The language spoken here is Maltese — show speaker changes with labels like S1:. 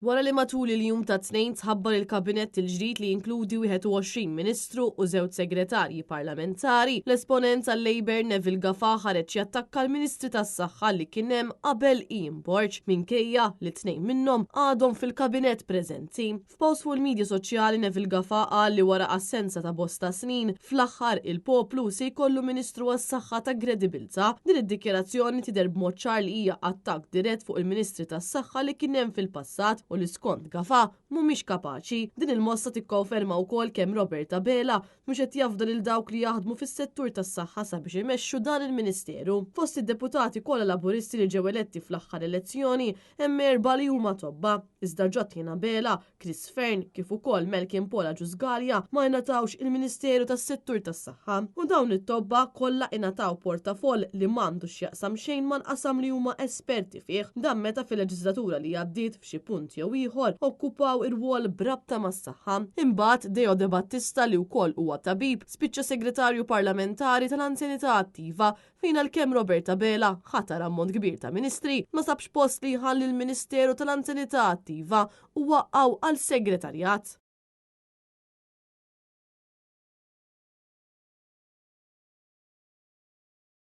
S1: Wara li matul il-jum tat-Tnejn tħabbar il-Kabinett il-ġdid li jinkludi 21 Ministru u żewġ Segretarji Parlamentari, l-esponent tal-Labour Neville Gafà ħareġ jattakka l-Ministri tas-Saħħa li kien hemm qabel Ian Borg, minkejja li tnejn minnhom għadhom fil-Kabinett preżenti. F'post fuq il-midja soċjali Neville Gafà qal li wara assenza ta' bosta snin, fl-aħħar il-poplu se jkollu Ministru għas-Saħħa ta' kredibilità. Din id-dikjarazzjoni tidher b'mod ċar li hija attakk dirett fuq il-Ministri tas-Saħħa li kien hemm fil-passat u li skont Gafà mhumiex kapaċi. Din il-mossa tikkonferma wkoll kemm Robert Abela mhux qed jafda lil dawk li jaħdmu fis-settur tas-saħħa sabiex imexxu dan il-Ministeru. Fost id-deputati kollha Laburisti li ġew eletti fl-aħħar elezzjoni hemm erbgħa li huma tobba, iżda Jottin Abela, Chris Fearne kif ukoll Malcolm Paul Agius Galea ma ingħatawx il-Ministeru tas-Settur tas-Saħħa. U dawn it-tobba kollha ingħataw portafoll li m'għandu x'jaqsam xejn mal-qasam li huma esperti fih. Dan meta fil-leġiżlatura li għaddiet f'xi punt jew ieħor okkupaw irwol b'rabta mas-saħħa. Imbagħad Deo Debattista li wkoll huwa tabib spiċċa Segretarju Parlamentari tal-Anzjanità Attiva fejn għalkemm Robert Abela ħatar ammont kbir ta' ministri, ma sabx post li jħalli l-Ministeru tal-Anzjanità Attiva u waqqgħu għal segretarjat.